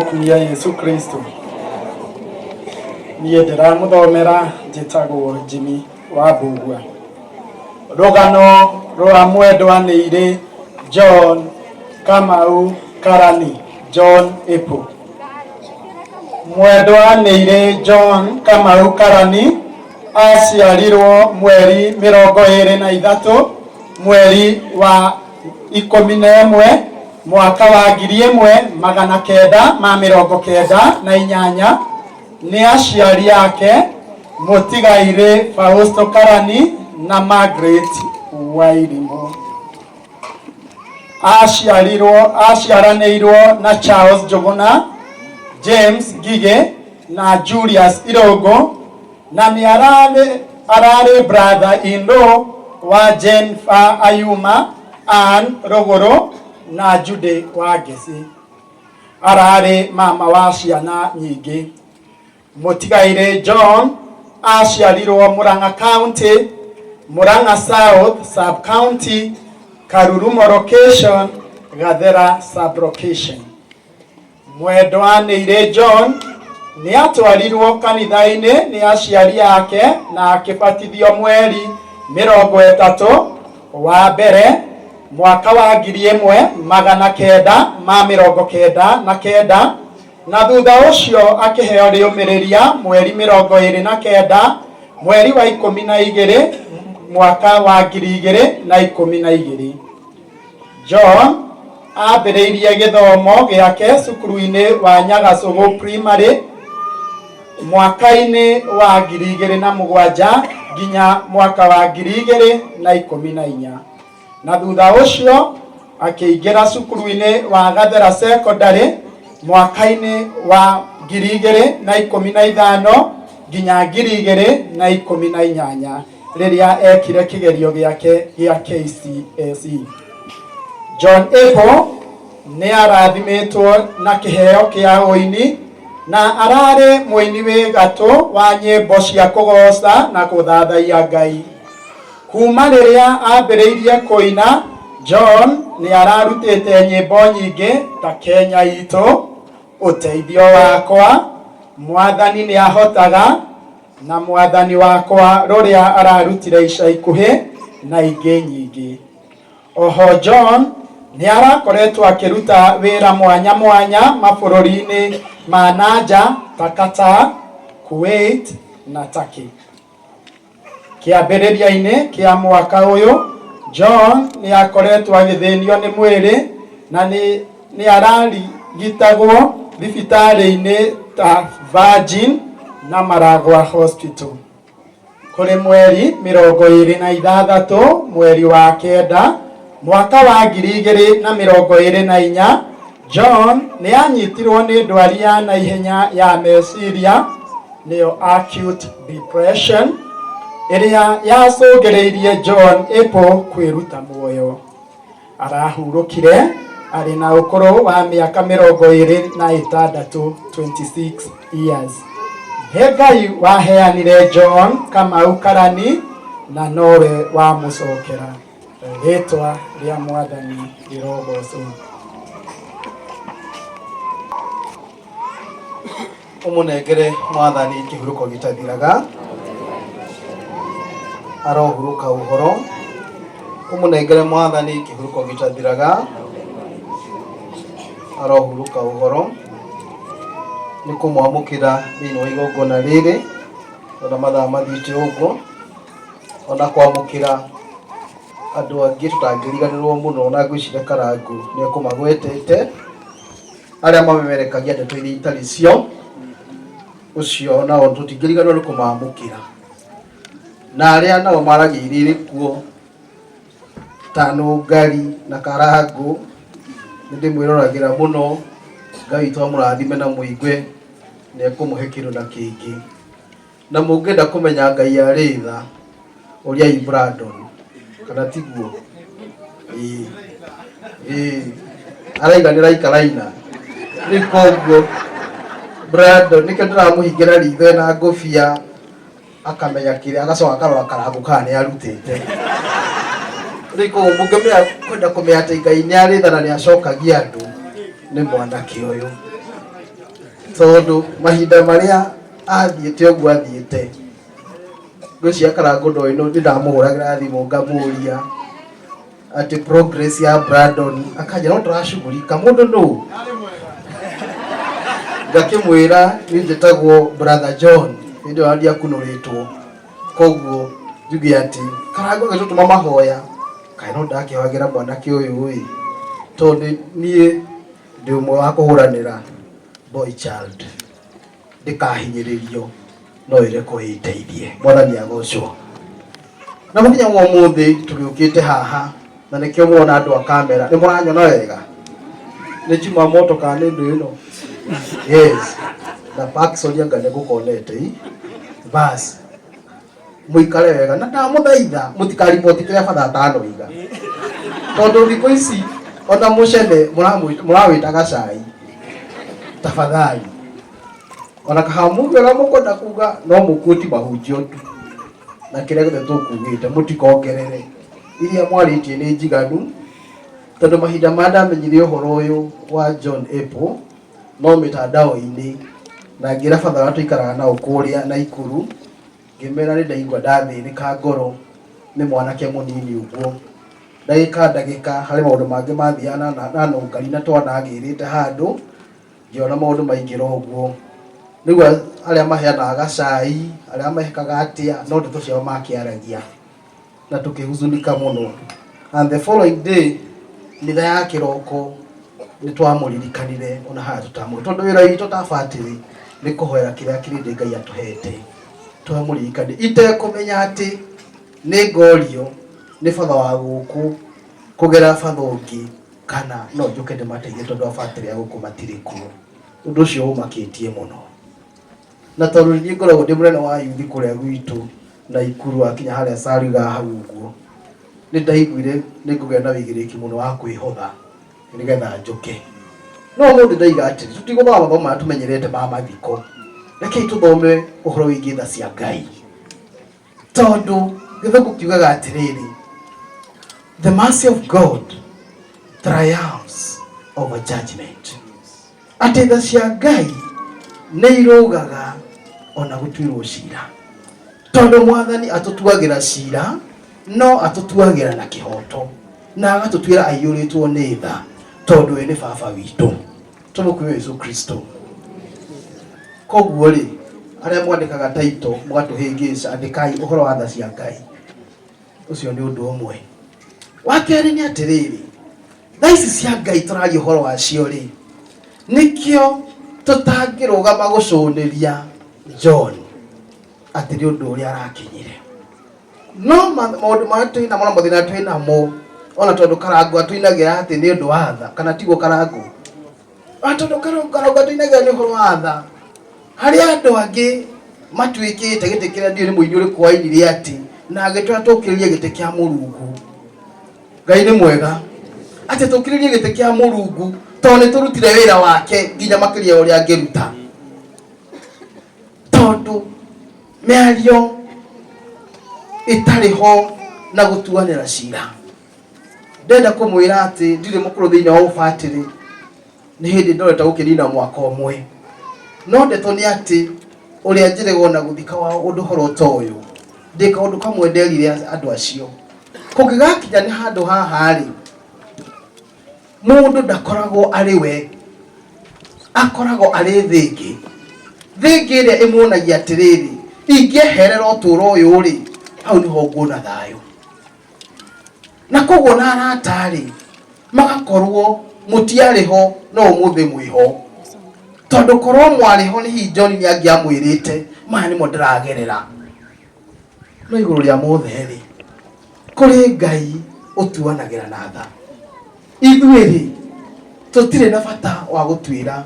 Akumia Yesu Kristo. Niĩ ndĩramũthomera njĩtagwo Jimmy wa Mbugua. Rũgano rwa mwendwa nĩ irĩ John Kamau Karani, John Apple. Mwendwa nĩ irĩ John Kamau Karani aciarirwo mweri 23 mweri wa 11 mwaka wa 1998 nĩ aciari ake mũtigairĩ Fausto Karani na Margaret Wairimu. Aciarirwo aciaranĩirwo na Charles Njuguna, James Ngigĩ na Julius Irũngũ na nĩ ararĩ brother in law wa Jennifer Ayuma, Ann Rũgũrũ na Judy Wangeci. Ararĩ mama wa ciana nyingĩ. Mũtigairĩ John aciarirwo Murang'a County, Murang'a South Sub County, Karurumo Location, Gathera Sub Location. Mwendwa nĩirĩ John nĩ atwarirwo kanitha-inĩ nĩ aciari ake na akĩbatithio mweri 31 mbere mwaka wa 1999 na thutha ũcio akĩheo rĩũmĩrĩria mweri 29 mweri wa 12 mwaka wa 2012. John ambĩrĩirie gĩthomo gĩake cukuru-inĩ wa Nyagacũgũ Primary mwaka-inĩ wa 2007 nginya mwaka wa 2014 na thutha ũcio akĩingĩra cukuru-inĩ wa Gathera Secondary mwaka-inĩ wa 2015 nginya 2018 rĩrĩa ekire kĩgerio gĩake gĩa KCSE. John Apple nĩ arathimĩtwo na kĩheo kĩa ũini na ararĩ mũini wĩ gatũ wa nyĩmbo cia kũgooca na kũthathaiya Ngai. Kuma rĩrĩa ambĩrĩirie kũina, John nĩ ararutĩte nyĩmbo nyingĩ ta Kenya itũ, Ũteithio wakwa, Mwathani nĩ ahotaga, na Mwathani wakwa rũrĩa ararutire ica ikuhĩ na ingĩ nyingĩ. Oho John nĩ arakoretwo akĩruta wĩra mwanya mwanya mabũrũri-inĩ ma nanja ta Qatar, Kuwait na Turkey. Kĩambĩrĩria-inĩ kĩa mwaka ũyũ, John nĩ akoretwo agĩthĩnio nĩ mwĩrĩ na nĩ ararigitagwo thibitarĩ-inĩ ta Virgin na Maragua Hospital. Kũrĩ mweri 26 mweri wa kenda mwaka wa 2024, John nĩ anyitirwo nĩ ndwari ya naihenya ya meciria nĩyo acute depression ĩrĩa yacũngĩrĩirie John Apple kwĩruta muoyo. Arahurũkire arĩ na ũkũrũ wa mĩaka 26, 26 years. Nĩ Ngai waheanire John Kamau Karani na nowe wamũcokera. Rĩtwa rĩa Mwathani rĩrogocwo. Ũmũnengere Mwathani kĩhurũko gĩtathiraga, arohurũka ũhoro. Ũmũnengere Mwathani kĩhurũko gĩtathiraga, arohurũka ũhoro. Nĩ kũmwamũkĩra thĩinĩ wa igongona rĩrĩ, ona mathaa mathiĩte ũguo, ona kwamũkĩra andũ angĩ tũtangĩriganĩrwo mũno, na ngwĩciria Karangũ nĩ ekũmagwetete. Arĩa mamemerekagia ndeto iria itarĩ cio, ũcio nao tũtingĩriganĩrwo nĩ kũmamũkĩra. Na arĩa nao maragia iria irĩ kuo ta Nũngari na Karangũ, nĩ ndĩmwĩroragĩra mũno. Ngai witũ amũrathime na mũigue nĩ ekũmũhe kĩndũ na kĩngĩ. Na mũngĩenda kũmenya Ngai arĩ tha, ũriai Brandon, kana tiguo? Ĩĩ, ĩĩ, araiganĩra ikaraina. Rĩu koguo Brandon nĩkĩo ndĩramũhingĩra ritho ena ngũbia akamenya kĩrĩa agacoka akarora karangũ kana nĩ arutĩte. Rĩu koguo mũngĩmenya kwenda kũmenya atĩ Ngai nĩ arĩ tha na nĩ acokagia andũ nĩ mwanake ũyũ. Tondũ mahinda marĩa athiĩte ũguo athiĩte, ngwĩciria Karangũ ndoĩ nĩ ndamũhũragĩra thimũ ngamũria atĩ progress ya Brandon, akanjĩra no tũracugurika mũndũ nũ, ngakĩmwĩra niĩ njĩtagwo Brother John, hĩndĩ ĩyo ndiakunũrĩtwo, koguo njuge atĩ Karangũ agĩtũtũma mahoya kaĩ no ndakĩhoyagĩra mwanake ũyũ ĩ, tondũ niĩ ndĩ ũmwe wa kũhũranĩra boy child ndĩkahinyĩrĩrio no ĩrekwo ĩteithie. Mwathani agocwo. Na mũthenya wa ũmũthĩ tũgĩũkĩte haha na nĩkĩo mũrona andũ a kamera nĩ mũranyona wega, nĩ njuma moto kana nĩ ndũ ĩno? Yes, na Parkson anga nĩ ngũkonete i bas mũikare wega na ndamũthaitha mũtikariboti kĩrĩa batha atanoiga, tondũ thikũ ici ona mũcene mũrawĩtaga cai. Tafadhali, ona kaha muge ũrĩa mũkwenda kuga, no mũkuoti mahunjio tu na kĩrĩa gĩothe tũkugĩte mũtikongerere. Iria mwarĩtie nĩ njiganu, tondũ mahinda ma ndamenyire ũhoro ũyũ wa John Apple no mĩtandao-inĩ, na ngĩra batha ũrĩa tũikaraga nao kũrĩa Naikuru, ngĩmera nĩ ndaigua ndathĩnĩka ngoro nĩ mwanake mũnini ũguo. Ndagĩka ndagĩka harĩ maũndũ mangĩ mathiaga na nũngari na twanagĩrĩte handũ, ngĩona maũndũ maingĩra ũguo. Rĩu arĩa maheanaga gacai, arĩa mekaga atĩa, no ndeto ciao makĩaragia na tũkĩhuzunika mũno. And the following day, mitha ya kĩroko, nĩ twamũririkanire ona haha tũtamũĩ, tondũ wĩra witũ ta batĩrĩ nĩ kũhoera kĩrĩa kĩrĩndĩ Ngai atũhete. Twamũririkanire itekũmenya atĩ nĩ ngorio nĩ batha wa gũkũ kũgera batha ũngĩ, kana no njũke ndĩmateithie tondũ abatĩrĩ a gũkũ matirĩ kuo. Ũndũ ũcio ũmakĩtie mũno, na tondũ niĩ ngoragwo ndĩ mũnene wa yuthi kũrĩa gwitũ Naikuru, akinya harĩa Sariga hau ũguo, nĩ ndaiguire nĩ ngũgĩa na wĩigĩrĩrĩki mũno wa kwĩhotha nĩgetha njũke. No ũmũthĩ ndaiga atĩrĩ, tũtigũthoma mathomo marĩa tũmenyerete ma mathiko, rekei tũthome ũhoro wĩgiĩ tha cia Ngai, tondũ gĩthũngũ kiugaga atĩrĩrĩ, "The mercy of God triumphs over judgment," atĩ tha cia Ngai nĩ irũgaga ona gũtuĩrwo cira, tondũ Mwathani atũtuagĩra cira no atũtuagĩra na kĩhoto na agatũtuĩra aiyũrĩtwo nĩ tha, tondũ we nĩ baba witũ. Tũmũkuĩre Yesu Kristo. Koguo rĩ, arĩa mwandĩkaga taito mũgatũhĩngĩca, andĩkai ũhoro wa tha cia Ngai. Ũcio nĩ ũndũ ũmwe. Wa kerĩ nĩ atĩrĩrĩ, tha ici cia Ngai tũraria ũhoro wacio rĩ, nĩkĩo tũtangĩrũgama gũcũnĩria John atĩ nĩ ũndũ ũrĩa arakinyire, no maũndũ marĩa twĩ namo na mathĩna twĩ namo, ona tondũ Karangũ atũinagĩra atĩ nĩ ũndũ wa tha, kana tiguo Karangũ? Ona tondũ Karangũ atũinagĩra nĩ ũhoro wa tha, harĩ andũ angĩ matuĩkĩte gĩtĩ kĩrĩa ndiũĩ nĩ mũini ũrĩkũ wainire atĩ na agĩtwĩra tũkĩrĩrie gĩtĩ kĩa Mũrungu. Ngai nĩ mwega atĩ tũkĩrĩrie gĩtĩ kĩa Mũrungu, tondũ nĩ tũrutire wĩra wake nginya makĩria ya ũrĩa angĩruta, tondũ mĩario ĩtarĩ ho na gũtuanĩra cira. Ndenda kũmwĩra atĩ ndirĩ mũkũrũ thĩinĩ wa ũbatĩrĩ, nĩ hĩndĩ ndorete gũkĩnina mwaka ũmwe, no ndeto nĩ atĩ ũrĩa njĩrĩgwo na gũthika wa ũndũ ũhoro ta ũyũ, ndĩ kaũndũ kamwe nderire andũ acio, kũngĩgakinya nĩ handũ haha rĩ, mũndũ ndakoragwo arĩ we, akoragwo arĩ thĩ ĩngĩ, thĩ ĩngĩ ĩrĩa ĩmuonagia atĩrĩrĩ, ingĩeherera ũtũũro ũyũ rĩ, hau nĩho nguona thayũ. Na koguo na arata rĩ, magakorwo mũtiarĩ ho no ũmũthĩ mwĩho, tondũ korwo mwarĩ ho nĩ hihi John nĩ angĩamwĩrĩte maya nĩmo ndĩragerera. No igũrũ rĩa mothe rĩ, kũrĩ Ngai ũtuanagĩra na tha. Ithuĩ rĩ, tũtirĩ na bata wa gũtuĩra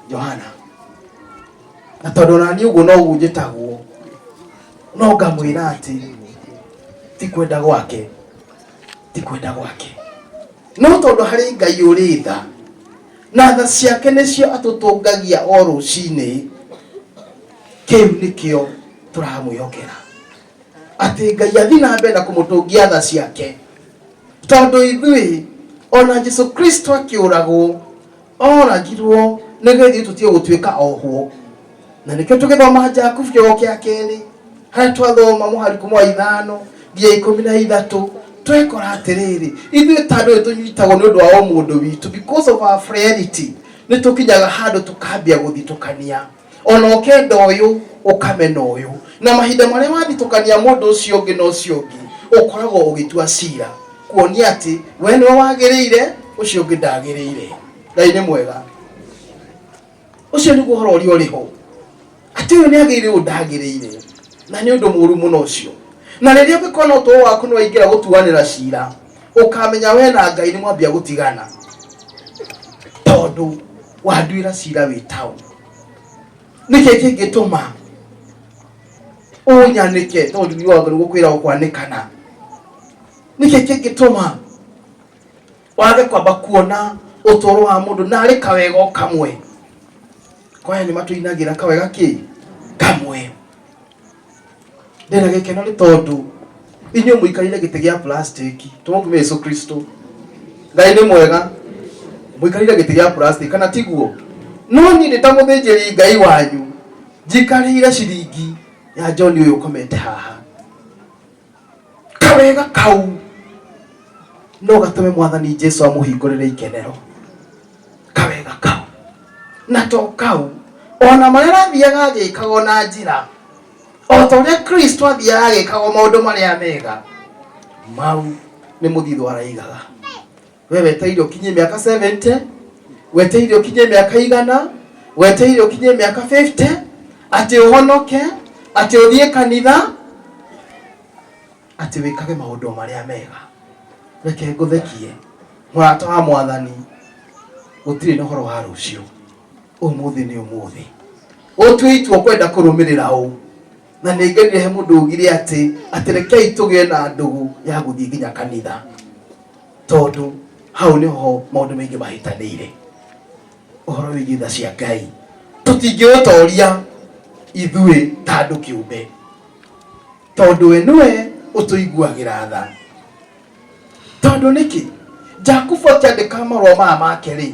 Johana, na tondũ ona niĩ ũguo noguo njĩtagwo, no ngamwĩra atĩ ti kwenda gwake, ti kwenda gwake, no tondũ harĩ Ngai ũrĩ tha, na tha ciake nĩcio atũtũngagia o rũcinĩ, kĩu nĩkĩo tũramwĩhokera atĩ Ngai athiĩ na mbere na kũmũtũngia tha ciake, tondũ ithuĩ ona Jesu Kristo akĩũragwo oragirwo Nĩgetha ithuĩ tũtige gũtuĩka ohwo. Na nĩkĩo tũgĩthoma Jakubu kĩogo kĩa kerĩ, harĩa twathoma mũhari kuma wa 5 nginya 13, twekora atĩrĩrĩ, ithuĩ ta andũ nĩ tũnyitagwo nĩ ũndũ wa ũmũndũ witũ, because of our frailty, nĩ tũkinyaga handũ tũkambia gũthitũkania. Ona ũkenda ũyũ, ũkamena ũyũ. Na mahinda marĩa wathitũkania mũndũ ũcio ũngĩ na ũcio ũngĩ, ũkoragwo ũgĩtua cira, kuonia atĩ we nĩwe wagĩrĩire, ũcio ũngĩ ndagĩrĩire. Ngai nĩ mwega. Ũcio nĩguo ũhoro ũrĩa ũrĩ ho, atĩ ũyũ nĩ agĩrĩire, ũyũ ndagĩrĩire, na nĩ ũndũ mũũru mũno ũcio. Na rĩrĩa ũngĩkona ũtũũro waku nĩ waingĩra gũtuanĩra cira, ũkamenya we na Ngai nĩ mwambia gũtigana, tondũ wanduĩra cira wĩ taũ. Nĩkĩ kĩngĩtũma ũnyanĩke? Tondũ riũa nĩ gũkwĩra ũkwanĩkana. Nĩkĩ kĩngĩtũma wage kwamba kuona ũtũũro wa mũndũ narĩ kawega o kamwe? Kwaya nĩ matũinagĩra kawega kĩ kamwe. Ndĩna gĩkeno nĩ tondũ inyuĩ mũikarĩire gĩtĩ gĩa plastic. Tũmũkume Yesu Kristo. Ngai nĩ mwega. Mũikarĩire gĩtĩ gĩa plastic kana tiguo? No niĩ ndĩ ta mũthĩnjĩri Ngai wanyu, njikarĩire ciringi ya John ũyũ ũkomete haha. Kawega kau no gatũme Mwathani Jesu amũhingũrĩre ikenero. Kawega kau na to kau, ona marĩa arathiaga agĩkagwo na njĩra o ta ũrĩa Kristo athiaga agĩkagwo maũndũ marĩa mega, mau nĩ mũthithũ araigaga. We wetereire ũkinyie mĩaka 70, wetereire ũkinyie mĩaka 100, wetereire ũkinyie mĩaka 50 atĩ ũhonoke, atĩ ũthiĩ kanitha, atĩ wĩkage maũndũ marĩa mega. Reke ngũthekie, mũrata wa Mwathani, gũtirĩ na ũhoro wa rũciũ. Ũmũthĩ nĩ ũmũthĩ. Ũtue itua kwenda kũrũmĩrĩra ũ. Na nĩ ngenire he mũndũ ugire atĩ rekei tũgĩe na ndũgũ ya gũthiĩ nginya kanitha, tondũ hau nĩho maũndũ maingĩ mahĩtanĩire. Ũhoro wĩgiĩ tha cia Ngai tũtingĩũtoria ithuĩ ta andũ kĩũmbe, tondũ we nĩwe ũtũiguagĩra tha. Tondũ nĩkĩ Jakubu akĩandĩka marũa maya make rĩ,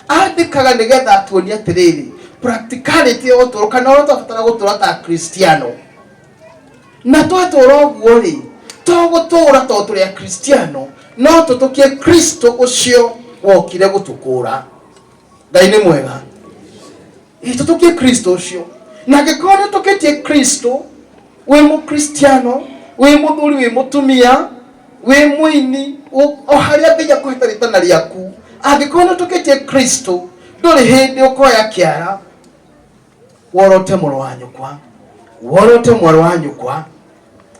andĩkaga nĩgetha atuonie atĩrĩrĩ, practicality ya ũtũũro, kana ũrĩa twabatara gũtũũra ta Kristiano. Na twatũũra ũguo rĩ, to gũtũũra tondũ tũrĩ Akristiano, no tũtũkie Kristo ũcio wokire gũtũkũũra. Ngai nĩ mwega. Ĩ, tũtũkie Kristo ũcio. Na angĩkorwo nĩ ũtũkĩtie Kristo, wĩ mũkristiano, wĩ mũthuri, wĩ mũtumia, wĩ mũini, o harĩa Ngai akũhete rĩtana rĩaku, angĩkorwo nĩ ũtũkĩtie Kristo, ndũrĩ hĩndĩ ũkoya kĩara worote mũrũ wa nyũkwa, worote mwarĩ wa nyũkwa,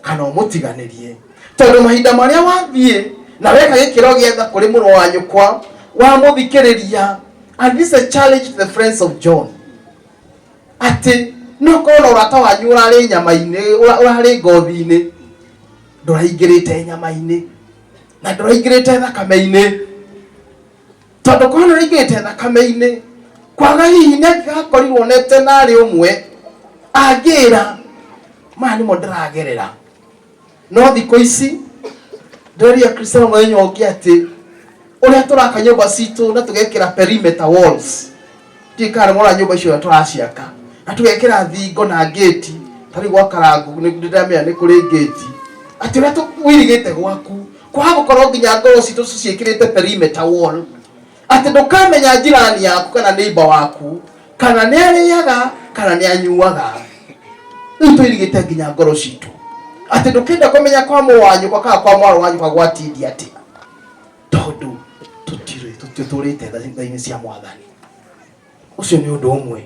kana ũmũtiganĩrie. Tondũ mahinda marĩa wathiĩ na weka gĩkĩro gĩa tha kũrĩ mũrũ wa nyũkwa, wamũthikĩrĩria, and this is a challenge to the friends of John, atĩ no korwo na ũrata wanyu ũrarĩ nyama-inĩ, ũrarĩ ngothi-inĩ, ndũraingĩrĩte nyama-inĩ na ndũraingĩrĩte thakame-inĩ. Tondũ korwo nĩũraingĩrĩte thakame-inĩ, kwaga hihi nĩ angĩgakorirwo onete narĩ ũmwe angĩra maya nĩmo ndĩragerera. No thikũ ici ndĩreria Kristiano mũthenya ũngĩ atĩ ũrĩa tũraka nyũmba citũ na tũgekĩra perimeter walls, ndiũĩ kana nĩmwona nyũmba icio ũrĩa tũraciaka na tũgekĩra thingo na ngĩti. Ta rĩu gwa Karangu nĩndĩramenya nĩ kũrĩ ngĩti, atĩ ũrĩa ũirigĩte gwaku, kwaga gũkorwo nginya ngoro citũ tũciĩkĩrĩte perimeter wall, atĩ ndũkamenya njirani yaku kana neighbor waku kana nĩ arĩaga kana nĩ anyuaga. Rĩu tũirigĩte nginya ngoro citũ atĩ ndũkĩenda kũmenya kwa mũrũ wa nyũkwa kana kwa mwarĩ wa nyũkwa gwatindia atĩa, tondũ tũtirĩ tũtũrĩte tha-inĩ cia Mwathani. Ũcio nĩ ũndũ ũmwe,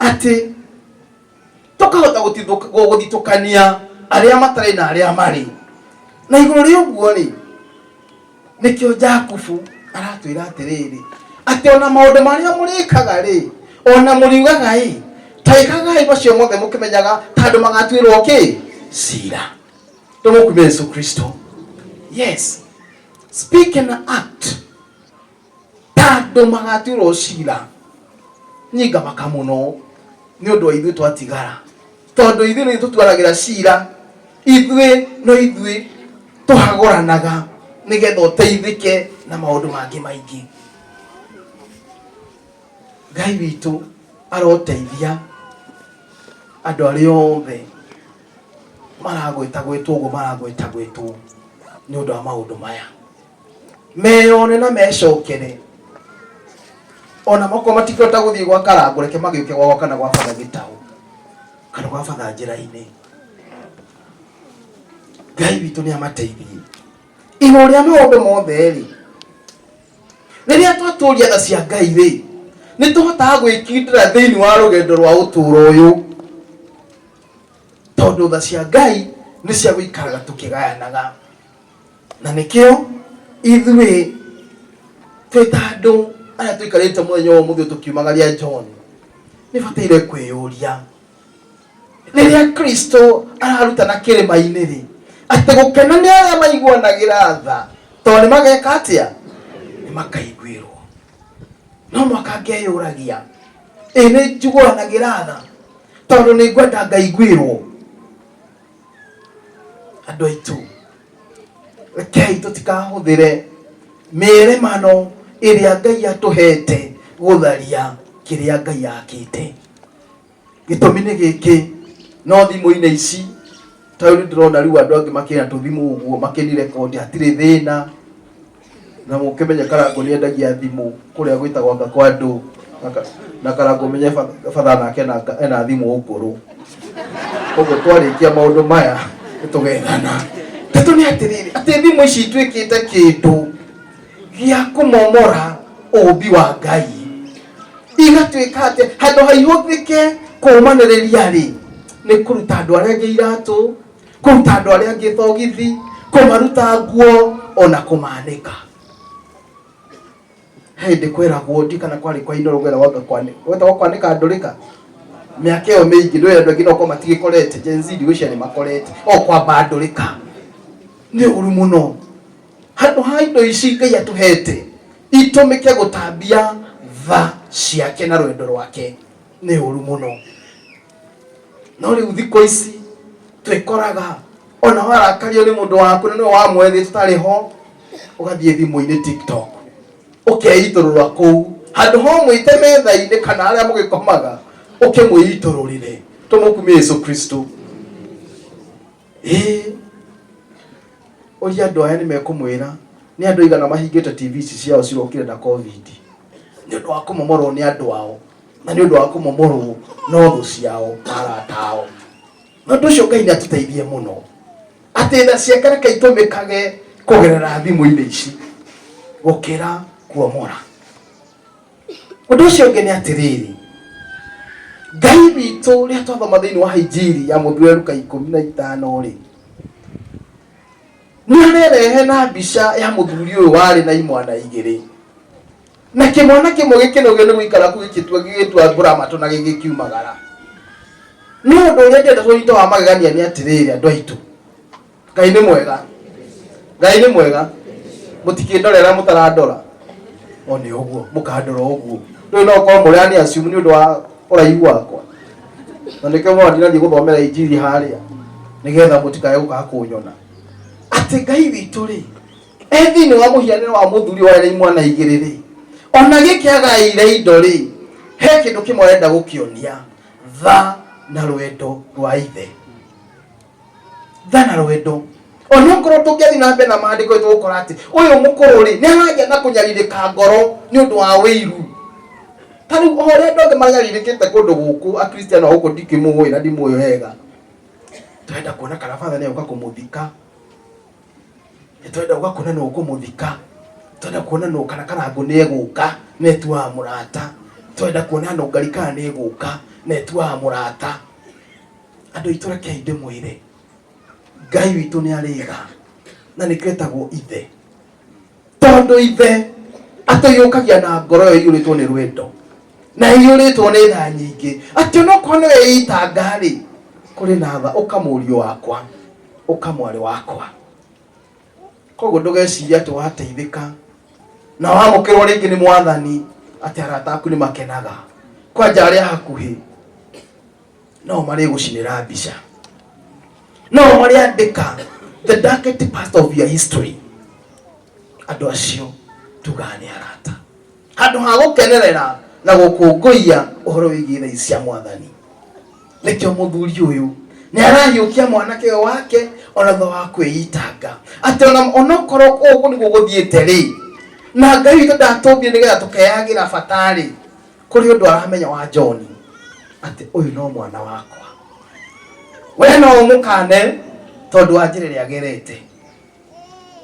atĩ tũkahota gũthitũkania arĩa matarĩ na arĩa marĩ. Na igũrũ rĩa ũguo rĩ, nĩkĩo Jakubu aratwĩra atĩrĩrĩ, atĩ ona maũndũ marĩa mũrĩkaga rĩ, ona mũriugaga ĩ, ta ĩkagai macio mothe mũkĩmenyaga ta andũ magatuĩrwo kĩ cira. Tũmũkumie Yesu Kristo. Yes, speak and act ta andũ magatuĩrwo cira. Niĩ ngamaka mũno nĩ ũndũ wa ithuĩ twatigara, tondũ ithuĩ nĩ tũtuanagĩra cira, ithuĩ no ithuĩ tũhagũranaga nĩgetha ũteithĩke na maũndũ mangĩ maingĩ. Ngai witũ aroteithia andũ arĩa othe maragwĩtagwĩtwo ũguo maragwĩtagwĩtwo nĩ ũndũ wa maũndũ maya, meyone na mecokere. Ona makorwo matingĩhota gũthiĩ gwa Karangũ, reke magĩũke gwakwa kana gwa batha Gĩtaũ kana gwa batha njĩra-inĩ. Ngai witũ nĩ amateithie. Igũrũ rĩa maũndũ mothe rĩ, rĩrĩa twatũria tha cia Ngai rĩ, nĩ tũhotaga gwĩkindĩra thĩinĩ wa rũgendo rwa ũtũũro ũyũ, tondũ tha cia Ngai nĩ cia gũikaraga tũkĩgayanaga. Na nĩkĩo ithuĩ twĩ ta andũ arĩa tũikarĩte mũthenya wa ũmũthĩ tũkiumagaria John, nĩ bataire kwĩyũria rĩrĩa Kristo ararutana kĩrĩma-inĩ rĩ, atĩ gũkena nĩ arĩa maiguanagĩra tha, tondũ nĩ mageka atĩa? Nĩ makaiguĩrwo. No mwaka ngeyũragia, ĩ nĩ njiguanagĩra tha tondũ nĩ ngwenda ngaiguĩrwo? Andũ aitũ, rekei tũtikahũthĩre mĩremano ĩrĩa Ngai atũhete gũtharia kĩrĩa Ngai akĩte. Gĩtũmi nĩ gĩkĩ, no thimũ-inĩ ici ta rĩu ndĩrona rĩu andũ angĩ makĩna tũthimũ ũguo makĩni rekondi, hatirĩ thĩna. Na mũkĩmenye Karangũ nĩ endagia thimũ kũrĩa gwĩtagwo anga kwa andũ, na Karangũ menye batha nake ena thimũ ngũrũ. Koguo twarĩkia maũndũ maya nĩtũgethana. Ndeto nĩ atĩrĩrĩ, atĩ thimũ ici ituĩkĩte kĩndũ gĩa kũmomora ũmbi wa Ngai, igatuĩka atĩ handũ ha ihũthĩke kũũmanĩrĩria rĩ, nĩ kũruta andũ arĩa angĩ iratũ, kũruta andũ arĩa angĩ thogithi, kũmaruta nguo, ona kũmanĩka. Hĩndĩ kwĩragwo ndi kana kwarĩ kwa Inooro kwĩragwo anga gwetagwo kwanĩka ndũrĩka mĩaka ĩyo mĩingĩ, ndũĩ andũ aingĩ no korwo matigĩkorete Gen Z, ndigwĩciria nĩ makorete o kwamba ndũrĩka nĩ ũru mũno. Handũ ha indo ici Ngai atũhete itũmĩke gũtambia tha ciake na rwendo rwake, nĩ ũru mũno. No rĩu thikũ ici twĩkoraga ona warakario nĩ mũndũ waku na nĩwe wamwethĩ tũtarĩ ho, ũgathiĩ thimũ-inĩ TikTok ũkeitũrũra kũu, handũ ho mwĩte metha-inĩ kana harĩa mũgĩkomaga ũkĩmwĩitũrũrĩre. Tũmũkumie Yesu Kristo. Ĩĩ, ũria andũ aya nĩ mekũmwĩra nĩ andũ aigana mahingĩte TV ici ciao cirokire na COVID nĩ ũndũ wa kũmomorwo nĩ andũ ao na nĩ ũndũ wa kũmomorwo no thũ ciao na arata ao. Na ũndũ ũcio Ngai nĩ atũteithie mũno atĩ tha ciake reke itũmĩkage kũgerera thimũ-inĩ ici gũkĩra kuomora. Ũndũ ũcio ũngĩ nĩ atĩrĩrĩ, Ngai witũ rĩrĩa twathoma thĩinĩ wa Injiri ya mũthuri Luka 15 rĩ, nĩ arerehe na mbica ya mũthuri ũyũ warĩ na imwana igĩrĩ, na kĩmwana kĩmwe gĩkĩnogio nĩ gũikara kũu gĩgĩtua mbura matũ na gĩgĩkiumagara. Nĩ ũndũ ũrĩa ndĩrenda tũnyite wa magegania nĩ atĩrĩrĩ, andũ aitũ, Ngai nĩ mwega, Ngai nĩ mwega. Mũtikĩndorera mũtarandora, o nĩ ũguo mũkandora ũguo. Rĩu no ũkorwo mũrani assume nĩ ũndũ wa ũraihu wakwa, na nĩkĩo mwana ndinathiĩ gũthomera injiri harĩa nĩgetha mũtikae gũka kũnyona. Atĩ Ngai witũ rĩ, e thĩinĩ wa mũhianĩre wa mũthuri warĩ na imwana igĩrĩ rĩ, ona gĩkĩ agaĩire indo rĩ, he kĩndũ kĩmwe arenda gũkĩonia, tha na rwendo rwa ithe. Tha na rwendo. Onokorwo tũngĩathiĩ na mbere na maandĩko tũgũkora atĩ ũyũ mũkũrũ rĩ, nĩ aragĩa na kũnyarirĩka ngoro nĩ ũndũ wa wĩiru. Ta rĩu o ũrĩa andũ othe manyarirĩkĩte kũndũ gũkũ, Akristiano a gũkũ ndikĩmũĩ na ndimũĩ wega, tũrenda kuona kana batha nĩ egũka kũmũthika, nĩ tũrenda gũka kuona nũ ũkũmũthika, tũrenda kuona nũ kana Karangũ nĩ egũka na etuaga mũrata, tũrenda kuona nũ Ngari kana nĩ egũka na etuaga mũrata. Andũ aitũ, rekei ndĩmwĩre, Ngai witũ nĩ arĩ tha na nĩkĩo etagwo ithe, tondũ ithe atũiyũkagia na ngoro ĩyo ĩiyũrĩtwo nĩ rwendo na ĩiyũrĩtwo nĩ tha nyingĩ, atĩ onokorwo nĩ wĩitanga rĩ, kũrĩ na tha. Ũka mũriũ wakwa, ũka mwarĩ wakwa. Koguo ndũgecirie atĩ wateithĩka na wamũkĩrwo rĩngĩ nĩ Mwathani atĩ arata aku nĩ makenaga. Kwanja arĩa hakuhĩ no marĩgũcinĩra mbica, no marĩandĩka the darkest part of your history. Andũ acio tugaga nĩ arata, handũ ha gũkenerera Na gũkũngũiya ũhoro wĩgiĩ tha ici cia Mwathani. Nĩkĩo mũthuri ũyũ nĩ arahiũkia mwanake ũyũ wake ona thutha wa kwĩitanga atĩ ona onokorwo ũguo nĩguo gũthiĩte rĩ, na Ngai witũ ndatũmbire nĩgetha tũkeyagĩra bata rĩ, kũrĩ ũndũ aramenya wa John atĩ ũyũ no mwana wakwa. We no ũmũkane tondũ wa njĩra ĩrĩa agerete,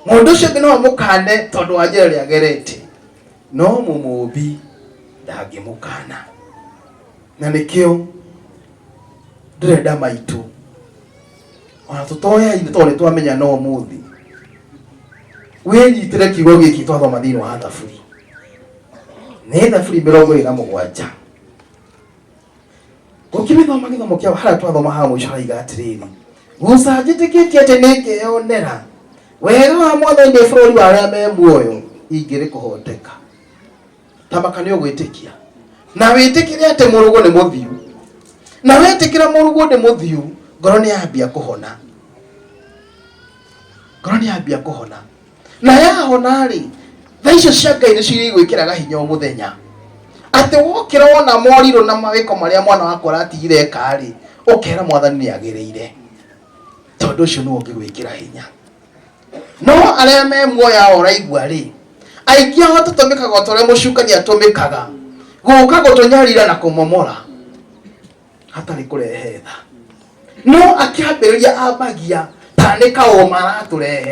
mũndũ ũcio ũngĩ no ũmũkane tondũ wa njĩra ĩrĩa agerete, no mũmũmbi ndangĩmũkana. Na nĩkĩo ndĩrenda maitũ ona tũtoyaine tondũ nĩ twamenya no ũmũthĩ wĩnyitĩre kiugo gĩkĩ twathoma thĩinĩ wa Thaburi, nĩ Thaburi 27. Ũkĩmĩthoma gĩthomo kĩa harĩa twathoma haha mũico haraiga atĩrĩrĩ, guca njĩtĩkĩtie atĩ nĩ ngeyonera wega wa Mwathani ndĩ bũrũri wa arĩa me muoyo. Ingĩrĩ kũhoteka tamaka nĩ ũgwĩtĩkia na wĩtĩkĩre atĩ mũrũgũ nĩ mũthiu, na wetĩkĩra mũrũgũ nĩ mũthiu, ngoro nĩ yambia kũhona, ngoro nĩ yambia kũhona. Na yahona rĩ, tha icio cia Ngai nĩcio igwĩkĩraga hinya o mũthenya, atĩ wokĩra wona morirũ na mawĩko marĩa mwana waku aratigire eka rĩ, ũkera Mwathani nĩ agĩrĩire, tondũ ũcio nĩwe ũngĩgwĩkĩra hinya. No arĩa me muoyo aya ũraigua rĩ, aingĩ ao tũtũmĩkaga o ta ũrĩa mũcukani atũmĩkaga gũka gũtũnyarira na kũmomora hatarĩ kũrehe tha. No akĩambĩrĩria ambagia ta nĩ kaũma aratũrehe.